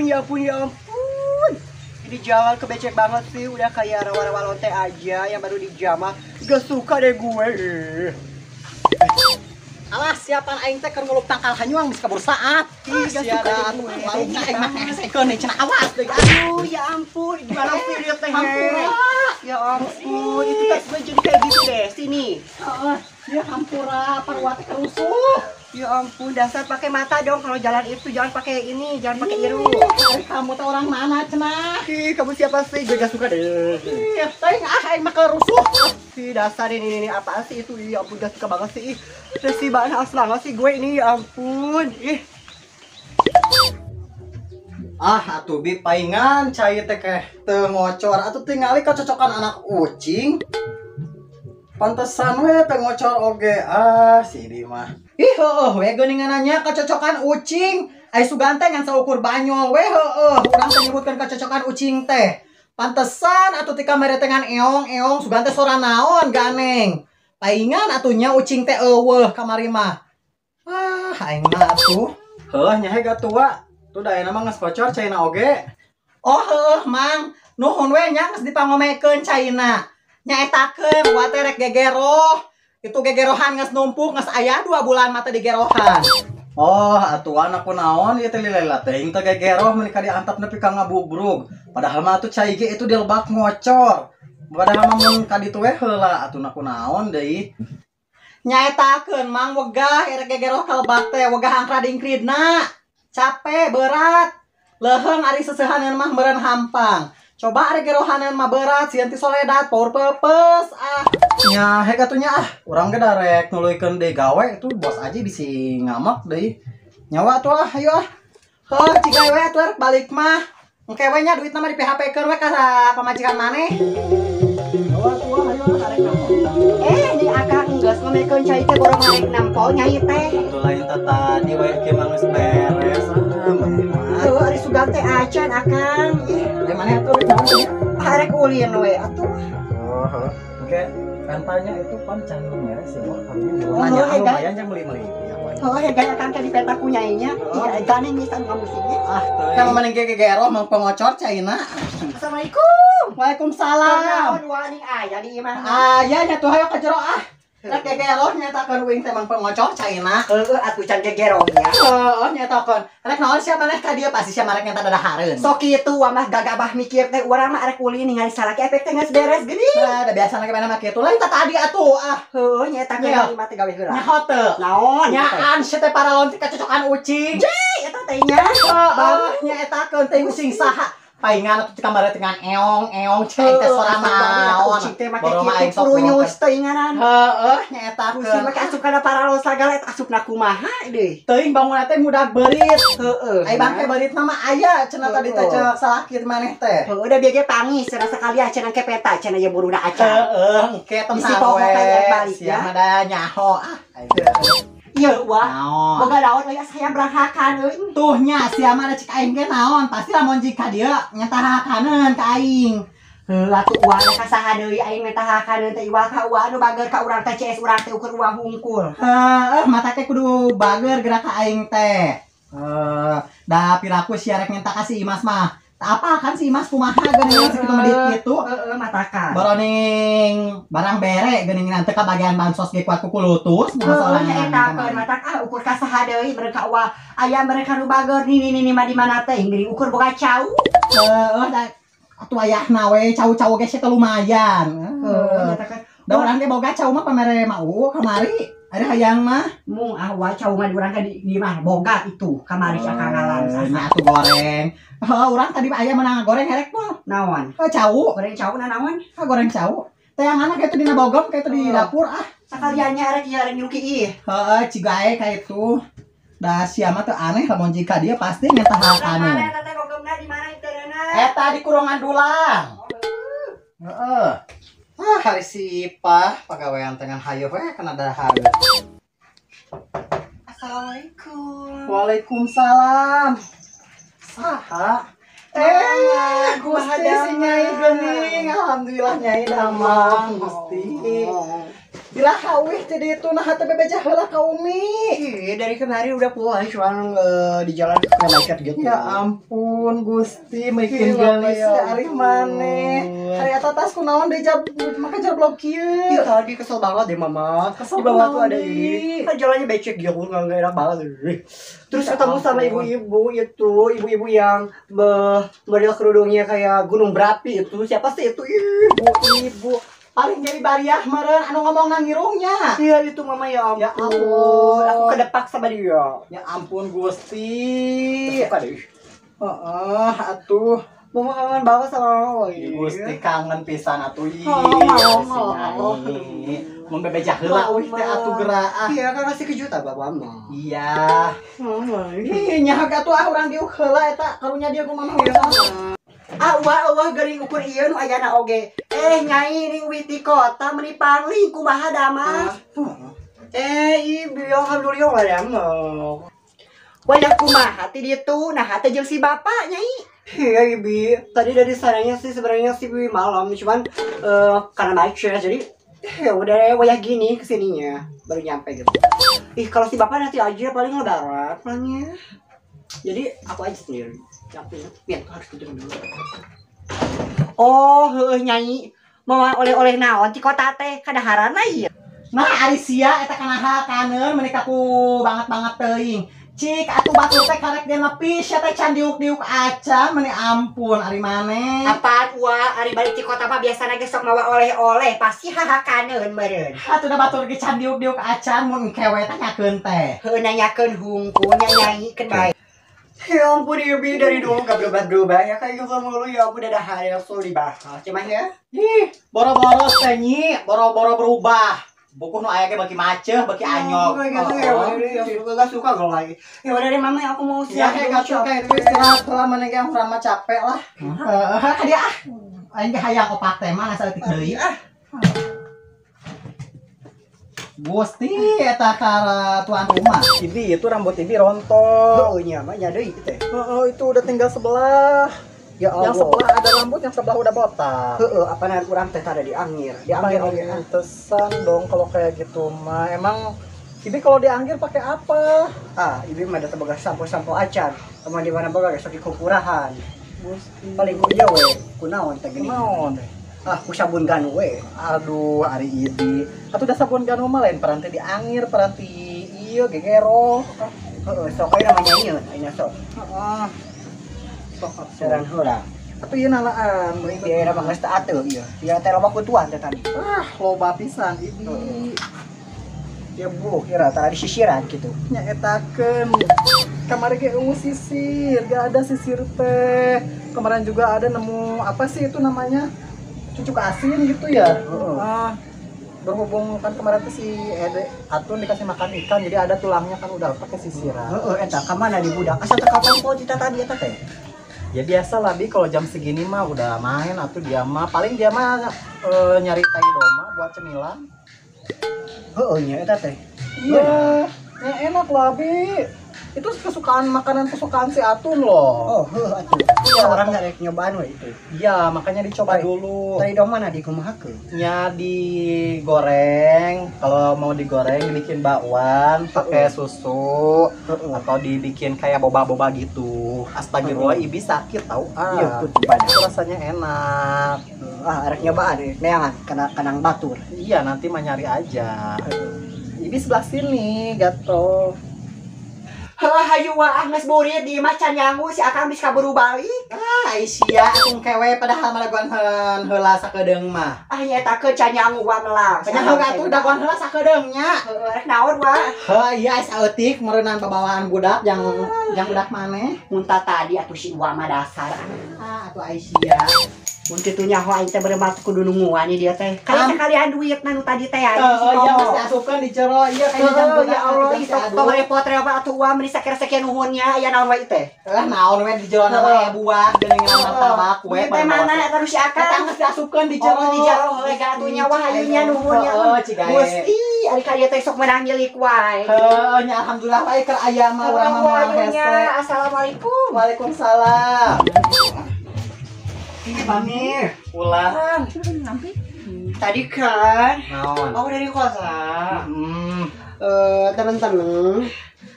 ampun, ya ampun, ya ampun. Ini jalan kebecek banget sih, udah kayak rawa-rawa lonte aja yang baru dijamah. Gak suka deh gue. Alah, siapan aing teh keur ngulup tangkal hanyuang bisa kabur saat. Ih, gak suka deh gue. Laukna aing mah hesekeun deui cenah, awas deui. Aduh, ya ampun, gimana sih lihat teh? Hampura. Ya ampun, itu tas gue jadi kayak gitu deh. Sini. Heeh, ya hampura, parwa teh kerusuh. Ya ampun, dasar pakai mata dong kalau jalan itu, jangan pakai ini, jangan pakai irung. Ih, kamu teh orang mana cenah? Ih, kamu siapa sih? Gue gak suka deh. Ih, teuing ah aing mah kerusuh. Ih, dasar ini apaan sih itu? Ih, ya ampun, gak suka banget sih. Ih, resi banget, harus banget sih gue ini, ya ampun. Ih. Ah, atuh bi paingan cai teh keh teu ngocor atuh tingali kacocokan anak ucing. Pantesan we teu ngocor oge. Ah, si di mah. Ih, heueuh we geuningan nanya kacocokan ucing. Ai sugan teh ngan saukur banyol we heueuh. Urang teh nyebutkeun kacocokan ucing teh. Pantesan atuh ti kamari teh ngan eong-eong sugan teh sora naon ganeng. Paingan atuh nya ucing teh eueuh kamari mah. Ah, aing mah atuh. Heueuh nya hega tua. Tuh da ayeuna mah geus bocor caina oge. Oh heueuh mang, nuhun we nya geus dipangomekeun caina. Nyaetakeun wa teh rek gegeroh. Itu gegerohan geus numpuk geus aya 2 bulan mah teh digerohan. Oh, atuh anak kunaon ieu teh lila teuing teh gegeroh meuni ka diantap nepi ka ngabubrug. Padahal mah atuh cai ge itu dilebak ngocor. Padahal mah mun ka ditu we heula atuh na kunaon deui. Nyaetakeun mang wegah rek gegeroh ka lebak teh wegah angkra dingkridna. Capek berat. Leuheung ari seseuhaneun mah meureun hampang. Coba ari gerohaneun mah berat sieun ti soledat power peupeus ah. Nya hek atuh nya ah, urang ge darek nuluykeun deui gawe itu bos aja bisi ngamak deui. Nyawa atuh ah, ayo ah. Heuh, ciga we atuh rek balik mah. Engke we nya duitna mah di PHP-keun we ka pamajikan maneh. Nyawa atuh ah, ayo ah arek naon. Ini akang geus ngomekeun cai teh borong arek nampo nyai teh. Atuh lain teh tadi we kieu mah geus beres ah maneh mah. Heuh, ari sugan teh acan akang. Ih, Di mana atuh rek naon teh? Arek ulin we atuh. Oh, heuh. Oke, pentanya itu pan can beres ya, wah, kami Oh, nanya heuh, lumayan jang beli-beli. Oh, hegan akang teh dipeta ku nyainya. Iya, gane misan ngamusiknya. Ah, teuing. Kamu mending gegeroh mau pengocor caina. Assalamualaikum. Waalaikumsalam. Naon wani aya di imah. Aya nya tuh hayo ka jero ah. Rek gegeroh nyatakeun uing teh mang pengocor caina. Heueuh atuh can gegeroh nya. Heueuh nyatakeun. Rek naon sia maneh ka dieu pasti sia marek nyata dadahareun. Sok kitu wa mah gagabah mikir teh urang mah arek ulin ningali salaki efek teh geus beres geuning. Nah, da biasana ge maneh mah kitu lain tah tadi atuh ah. Heueuh nyatakeun imah teh gawe heula. Nyaho teu? Naon? Nyaan sia teh paralon teh kacocokan ucing. Jai eta teh nya. Heeh, nyaetakeun teh ucing saha? Paingan atuh ti kamari teh ngan eong-eong cai teh sora naon. Ucing teh make Boro mah aing kitu sok purunyus teh inganan. Heueuh nyaetakeun. Ucing make asup kana paralon sagala eta asupna kumaha deui. Teuing bangunna teh mudag beurit. Heueuh. Ai bangke beuritna mah aya cenah tadi teh cek salaki maneh teh. Heueuh da bieu ge pangis cenah sakali cenah ke peta cenah ye buruna acan. Heueuh engke tenang Bisi poho we. kayak balik Sia ya. mah da nyaho ah. Ieu wah. Naon? Boga naon euy saya beranghakan euy. Tuh nya sia mah da cek aing ge naon pasti lamun jika dieu nyatahakaneun ka aing. Heuh atuh uang ka saha deui aing menta hakaneun teh iwal ka uang anu bager ka urang teh CS urang teh ukur uang hungkul. Heueuh mata teh kudu bager gerak ka aing teh. Heuh da piraku sia rek minta ka si Imas mah. Tak apa kan si Imas kumaha geuning sakitu medit kitu. Heeh matakan. Boroning barang bere geuning teu kabagian bansos ge kuat kukulutus Heueuh masalahna. nyaetakeun matak ah ukur ka saha deui mereka uang aya mereka nu bager nini nini mah di mana teh geuning ukur boga cau. Heueuh da atuh ayahna we cau-cau ge sia teh lumayan. Heueuh Heueuh. nyatakeun. Da urang ge boga cau mah pamere mau kamari. Ada hayang mah. Mung ah wa cau mah di urang teh di mah boga itu kamari sakangalan Nya atuh goreng. Heuh urang tadi mah aya menang goreng herek mah. Naon? Heuh cau. Goreng cau na naon? Heuh goreng cau. Teh yang anak itu dina bogem kayak itu di dapur ah. Sakaliannya arek ieu arek nyuki ih. Heeh cigae ka itu. Da sia mah teu aneh lamun jika dia pasti minta hakaneun. Mana eta teh bogemna di mana iteureunan? Eta di kurungan dulang. Heeh. Ah, hari si Ipah pagawean dengan hayo we kana dahareun. Assalamualaikum. Waalaikumsalam. Saha? Gusti si Nyai geuning. Alhamdulillah Nyai damang Gusti. Iraha wih tadi itu nah teh bebeja heula ka Umi. Iya, dari kemarin udah pulang cuman di jalan kena macet gitu. Ya ampun Gusti, meukeun Iya, geulis ya ari ampun. maneh. Hari eta tas kunaon deui jab make jablok kieu. Iya tadi kesel banget deh mama. Kesel di bawah tuh kunaon ada deui? ini. Kan jalannya becek gitu, nggak enak banget. Terus Ya ketemu sama ampun. ibu-ibu itu, ibu-ibu yang model kerudungnya kayak gunung berapi itu. Siapa sih itu? Ih. Ibu-ibu paling jadi bariah meureun anu ngomong nang irungnya. Iya itu mama ya ampun. Ya Allah. Aku kedepak sama dia. Ya ampun Gusti. Suka deh. Heeh, atuh. Mama kangen banget sama mama. Ih, Gusti kangen pisan atuh ih. Oh, Si Nyai. Mun bebeja heula euy teh atuh geura ah. Iya kan kasih kejutan bapak mama. Iya. Mama. Ih, nyaho atuh ah urang diuk heula eta karunya dia ku mama heula. Ah, wah, wah, geuring ukur ieu nu ayana oge. Eh, nyai ning witi kota meuni pangling kumaha damang. Eh, ibu alhamdulillah lah damang. Wayah kumaha ti ditu, nah teh jeung si bapak nyai. Iya, ibu. Tadi dari sananya sih sebenarnya sih ibu malam, cuman karena macet jadi ya udah deh, wayah gini kesininya baru nyampe gitu. Ih, kalau si bapak nanti aja paling lebaran pulangnya. Jadi aku aja sendiri. Tapi pintu harus tutup dulu. Oh, heueuh nyai. Mau oleh-oleh naon ti kota teh kadaharana ieu. Nah, ari sia eta kanaha kaneun meuni ka ku banget-banget teuing. Cik atuh batur teh karek genep sia teh can diuk-diuk acan meuni ampun ari maneh. Apaan wa ari balik ti kota mah biasana ge sok mawa oleh-oleh pasti hahakaneun meureun. Atuh da batur ge can diuk-diuk acan mun engke we tanyakeun teh. Heueuh nanyakeun hungkul nya nyai keun bae. Ya ampun Ibi, dari dulu gak berubah-berubah ya kayak gitu mulu ya ampun ada hal yang selalu dibahas cuman ya. Ih, boro-boro teh nyi, boro-boro berubah. Buku nu aya ge beuki maceuh, beuki anyok. Kayak gitu ya, udah deh, ya gak suka kalau lagi. Ya udah deh mama, aku mau Ya siap kayak gak suka itu istirahat lah mana ge urang mah capek lah. Heeh, ka dia ah. Aing ge hayang opak teh mah asa leutik deui ah. Gusti eta ka tuan rumah. Ibi itu rambut Ibi rontok. Oh nya mah nya deui teh. Heeh, itu udah tinggal sebelah. Ya Allah. Yang sebelah ada rambut, yang sebelah udah botak. Heeh, apaan urang teh tadi diangir. Diangir oge. Pantesan dong kalau kayak gitu mah. Emang Ibi kalau diangir pakai apa? Ah, Ibi mah da boga sampo-sampo acan. Emang di mana boga sok dikukurahan. Gusti. Paling ku ieu we, kunaon teh gini. Kunaon? Ah, ku sabun ganu we. Aduh, ari Ibi. Atuh da sabun ganu mah lain peranti diangir, peranti ieu gegero. Heeh, sok aya namanya ieu, ayeuna sok. Heeh. Sok atuh. Serang heula. Atuh ieu nalaan. Ieu daerah mah geus teu ateuh ieu. Ieu teh loba kutuan teh tadi. Ah, loba pisan Ibi. Ya bu, kira tadi sisiran gitu. Nya etakeun. Kamari ge eueuh sisir, gak ada sisir teh. Kemarin juga ada nemu apa sih itu namanya? Cucuk asin gitu ya. Ah, berhubung kan kemarin tuh si Ede Atun dikasih makan ikan jadi ada tulangnya kan udah pakai sisiran. Heeh, eta ka mana di budak? Asa teu katempo cita tadi eta teh. Ya biasa lah Bi, kalau jam segini mah udah main atau dia mah paling dia mah nyari tai doma buat cemilan. Heeh nya eta teh. Iya, ya enak lah Bi. Itu kesukaan makanan kesukaan si Atun loh. Oh, heuh atuh. Iya, orang rek nyobaan we itu. Iya, makanya dicoba Baik. dulu. Tai doma na dikumahakeun? Nya digoreng, kalau mau digoreng dibikin bakwan pakai susu atau dibikin kayak boba-boba gitu. Astagfirullah, Ibi sakit tau ah. Iya, kutu badan. Itu rasanya enak. Ah, rek nyobaan we. Neangan kana kanang batur. Iya, nanti mah nyari aja. Ibi sebelah sini, gatel. Heuh, hayu wa ah geus burit di mah can nyangu si Akang geus kaburu balik. Ah, Aisyah, atung kewe padahal mah dagoan heula sakedeung mah. Ah nya eta keun can nyangu wa melang. Nya heula atuh dagoan heula sakedeung nya. Heuh, rek naon wa? Heuh, iya asa eutik meureunnan babawaan budak yang budak maneh. Muntah tadi atuh si Uwa mah dasar. Ah, atuh Aisyah. Mun kitu nyaho aing teh beureum kudu nungguan dia teh. Kali sekalian duit nu tadi teh ya. Heeh, iya geus diasupkeun di jero ieu kayaknya jang budak. Ya Allah, tong repot-repot atuh Uwa meuni sakieu-sakieu nuhunnya aya naon wae teh. Lah naon we di jero nama aya buah geuningan martabak we. Teh mana eta nu si Akang? Eta geus diasupkeun di jero. Oh, di jero heuh ga atuh nya wah hayunya nuhunnya. Heeh, cigae. Gusti, ari ka dieu teh sok meunang milik wae. Heuh, nya alhamdulillah wae keur aya mah urang mah moal hese. Assalamualaikum. Waalaikumsalam. Pamir. Ulang. Tadi kan Naon? aku dari kota. Teman-teman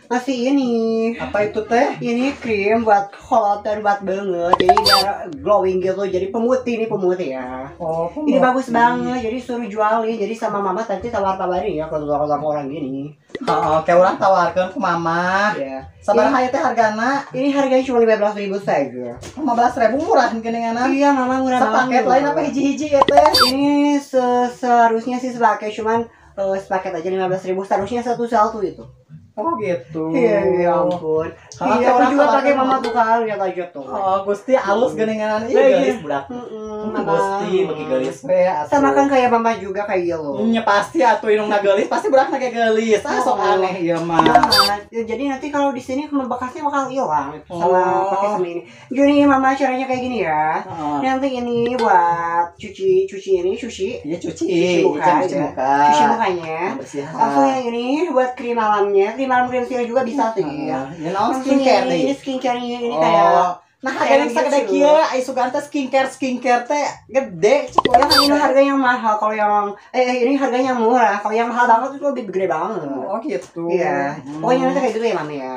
ngasih ini. Apa itu teh? Ini krim buat kolot buat banget. Jadi biar glowing gitu. Jadi pemutih, ini pemutih ya. Oh, ini bagus banget. Jadi suruh jualin. Jadi sama mama nanti tawar-tawarin ya kalau sama orang gini. Oh, kayak orang tawarkan ke mama. Iya. Sabaraha ieu teh hargana? Ini harganya cuma 15.000 saja. 15.000 murah geuningan. Iya, mama murah banget. Sepaket lain apa hiji-hiji ya teh? Ini seharusnya sih sepaket, cuman sepaket aja 15.000, seharusnya satu-satu itu. Oh gitu. Iya, ya ampun. Iya, aku juga pakai mama tuh kan, lihat aja tuh. Oh, Gusti alus geuningan ieu geulis budak. Gusti bagi geulis we atuh. Sama kan kayak mama juga kayak lo. Nya pasti atuh indungna geulis, pasti budakna ge geulis. Ah sok aneh ieu mah. Jadi nanti kalau di sini bekasnya bakal hilang sama pakai sama ini. Jadi mama caranya kayak gini ya. Nanti ini buat cuci ini cuci. Iya, cuci. Cuci muka. Cuci mukanya. Langsung yang ini buat krim malamnya. Krim malam krim siang juga bisa sih. Ya, naon skincare deh. Ini skincare-nya ini kayak nah harganya sagede kieu, ai sugan teh skincare teh gede cik. Ya kan ini harganya mahal, kalau yang ini harganya murah, kalau yang mahal banget itu lebih gede banget. Oh gitu. Iya. Pokoknya nanti kayak gitu ya mami ya.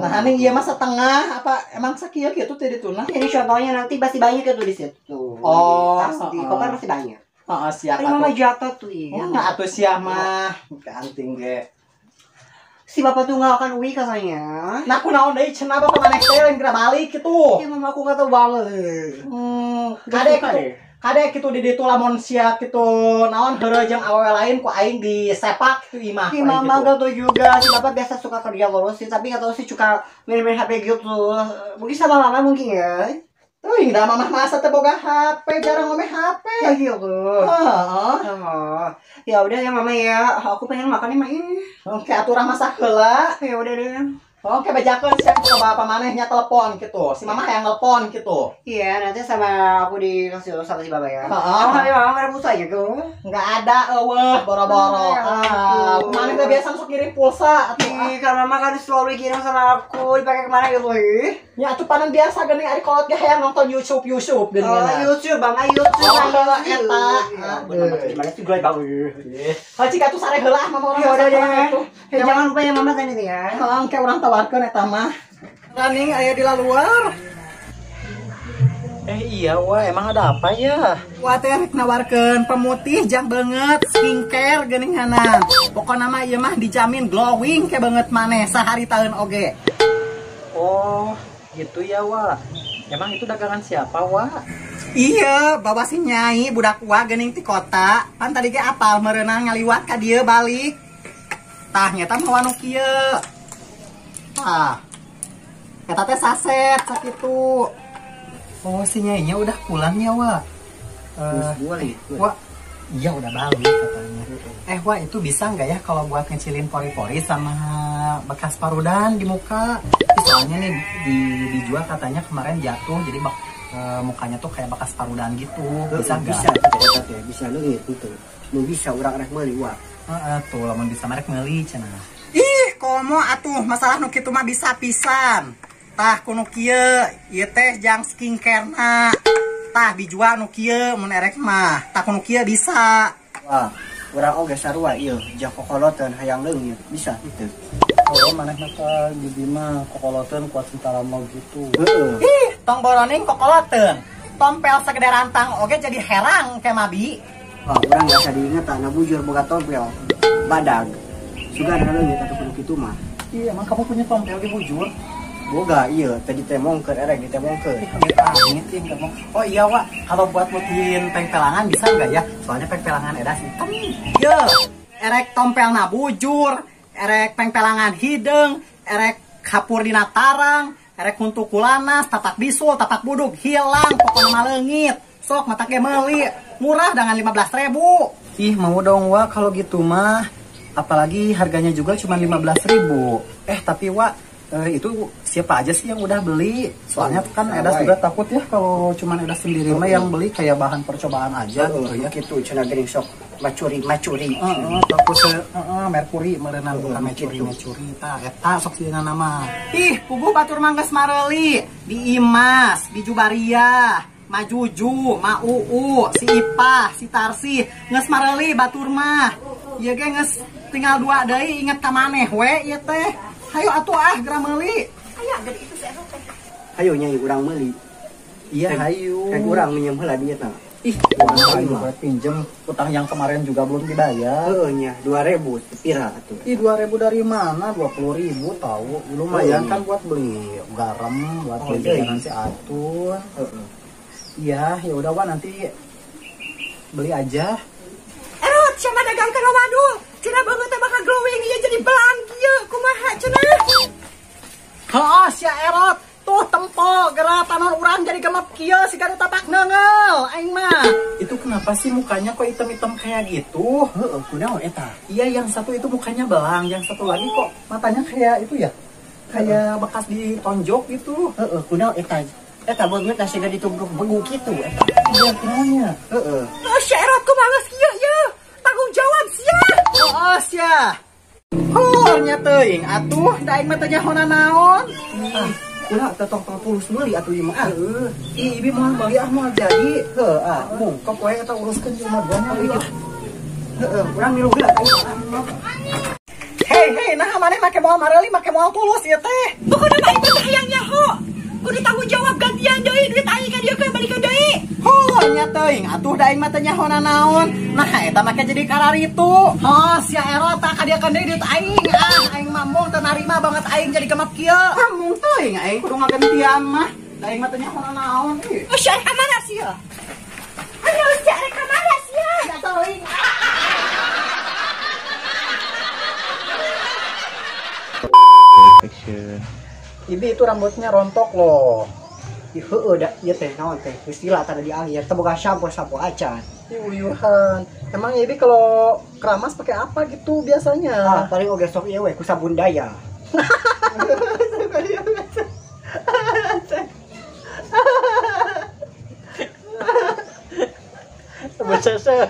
Nah, ini ieu mah setengah apa emang sakieu kieu teh dituna? Ini contohnya nanti pasti banyak itu di situ. Oh, pasti koper pasti banyak. Heeh, siap. Tapi mama jatuh tuh iya. Nah, atuh sia mah ganting ge. Si bapak tuh nggak akan uwi katanya. Nah aku naon deui cenah bapak maneh teh lain geura balik gitu. Iya mama aku nggak tahu banget. Kade kitu. Kade kitu di ditu lamun sia kitu naon heureuy jeung awewe lain ku aing disepak kitu imah. Si mama nggak tahu juga. Si bapak biasa suka kerja terus sih, tapi nggak tahu sih suka main-main HP gitu. Mungkin sama mama mungkin ya. Tuh, da mamah masa teh boga HP, jarang ngomeh HP. Ya gitu. Heeh. Ya udah ya mama ya, aku pengen makan nih ini. Oke, aturan masak heula. Ya udah deh. Oke, bejakeun sia ke bapak maneh nya telepon gitu. Si mama yang nelpon gitu. Iya, nanti sama aku dikasih sama si bapak ya. Heeh. HP mama nggak ada pulsa ya gitu. Enggak ada, eueuh, boro-boro. Ah, maneh teh biasa sok ngirim pulsa atuh. Ih, karena mama kan selalu dikirim sama aku, dipakai kemana gitu. Ya atuh panen biasa geuning ari kolot ge hayang nonton YouTube geuning. Oh, YouTube, Bang, YouTube. Oh, eta. Gimana sih gue banget. Heuh, cik atuh sare heula mama urang. Ya udah deh. Jangan lupa ya mama tadi ya. Heeh, engke urang tawarkeun eta mah. Raning aya di luar. Iya wah, emang ada apa ya? Wah teh rek nawarkeun pemutih jang banget, skincare geuninganan. Pokona mah ieu mah dijamin glowing ke banget maneh sehari tahun oge. Oh, gitu ya wah. Emang itu dagangan siapa wah? Iya, bawa si nyai budak wah geuning ti kota. Pan tadi ge apal meureunang ngaliwat ka dieu balik. Tah nyata mawa nu kieu. Tah. Eta teh saset sakitu. Oh, si nyainya udah pulang ya, Wak? Wak, iya udah balik katanya. Wak, itu bisa nggak ya kalau buat ngecilin pori-pori sama bekas parudan di muka? Soalnya nih dijual katanya kemarin jatuh, jadi mukanya tuh kayak bekas parudan gitu. Bisa nggak? Bisa, bisa lu gitu. Lu bisa urang rek meuli, Wak. Heeh, tuh lamun bisa merek meuli cenah. Ih, komo atuh masalah nu kitu mah bisa pisan. Tah kuno kieu, ieu teh jang skincare-na. Tah dijual nu kieu mun erek mah. Tah kuno kieu bisa. Wah, urang oge sarua ieu jang kokoloteun hayang leungit bisa gitu. Oh, maneh mah ka bibi mah kokoloteun kuat sentara mau gitu. Heeh. Ih, tong boroning kokoloteun. Tompel sagede rantang oge jadi herang ke mabi. Wah, urang biasa diinget tanah bujur boga tompel. Badag. Sugan leungit atuh kuno kitu mah. Iya, emang kamu punya tompel di bujur? Boga, iya, tadi temongkeun erek ditemongkeun. Amit ya, enggak mau. Oh iya, Wak, kalau buat mutihin pengpelangan bisa enggak ya? Soalnya pengpelangan edas hitam. Ye, erek tompelna bujur, erek pengpelangan hideung, erek kapur dina tarang, erek huntu kulanas, tapak bisul, tapak buduk hilang, pokoknya mah leungit. Sok matak ge meuli, murah dengan 15.000. Ih, mau dong, Wak, kalau gitu mah. Apalagi harganya juga cuma 15.000. Tapi Wak, itu siapa aja sih yang udah beli? Soalnya kan Edas juga takut ya kalau cuman Edas sendiri mah yang beli kayak bahan percobaan aja gitu ya. Gitu cenah geuning sok macuri. Takut merkuri meureunang bukan merkuri. Tah eta sok sieuna nama. Ih, puguh batur mah geus mareuli, di Imas, di Jubaria, Ma Juju, Ma Uu, si Ipah, si Tarsi, geus mareli batur mah. Ieu ge geus tinggal 2 deui inget ka maneh we ieu teh. Hayo atuh ah geura meuli. Aya gede itu si Erot teh. Hayo nyai urang meuli. Iya hayu. Kayak urang minjem heula duitna. Ih, urang mah pinjem utang yang kemarin juga belum dibayar. Heeh nya, 2000 pira atuh. Ih, 2000 dari mana? 20.000 tahu. Lumayan kan buat beli garam, buat beli jajanan si Atun. Heeh. Iya, ya udah Wan nanti beli aja. Erot, siapa dagang kana wadul? Cenah banget teh bakal glowing ieu jadi belang kieu, kumaha cenah? Heeh, sia Erot. Tuh tempo gerak panon urang jadi gemep kieu siga nu tapak neunggeul aing mah. Itu kenapa sih mukanya kok hitam-hitam kayak gitu? Heeh, kunaon eta? Iya, yang satu itu mukanya belang, yang satu lagi kok matanya kayak itu ya? Kayak bekas ditonjok gitu. Heeh, kunaon eta? Eta beungeut siga ditubruk begu kitu eta. Iya, kunaonnya? Heeh. Oh, sia Erot kumaha geus kieu ieu? Tanggung jawab sia. Heeh, sia. Heuh, nya teuing atuh, da aing mah teu nyaho naon. Ulah tong tulus meuli atuh ieu mah. Heeh. Ih, ibi moal meuli ah moal jadi. Heuh ah, mungkop we eta uruskeun cuma duanya ieu. Heeh, urang milu heula. Hei, hei, nah maneh make moal mareli, make moal tulus ieu teh. Pokona mah ieu teh hayang nyaho. Kudu tanggung jawab gantian deui duit aing ka dieu balikeun deui. Heuh, nya teuing atuh da aing mah teu nyaho nanaon. Nah, eta make jadi kararitu. Heuh, sia Erot tah ka dieu deui duit aing. Ah, aing mah mung teu narima banget aing jadi gemep kieu. Ah, mung teuing aing kudu ngagantian mah. Da aing mah teu nyaho nanaon. Oh, sia rek ka mana sia? Ayo sia rek ka mana sia? Da teuing. Action. Ibi itu rambutnya rontok loh. Ih, heueuh da ieu teh naon teh? Geus lila tadi dialir, teu boga sampo-sampo acan. Ih, uyuhan. Emang Ibi kalau keramas pakai apa gitu biasanya? Ah, paling oge sok ieu we ku sabun daya. Sabun sese.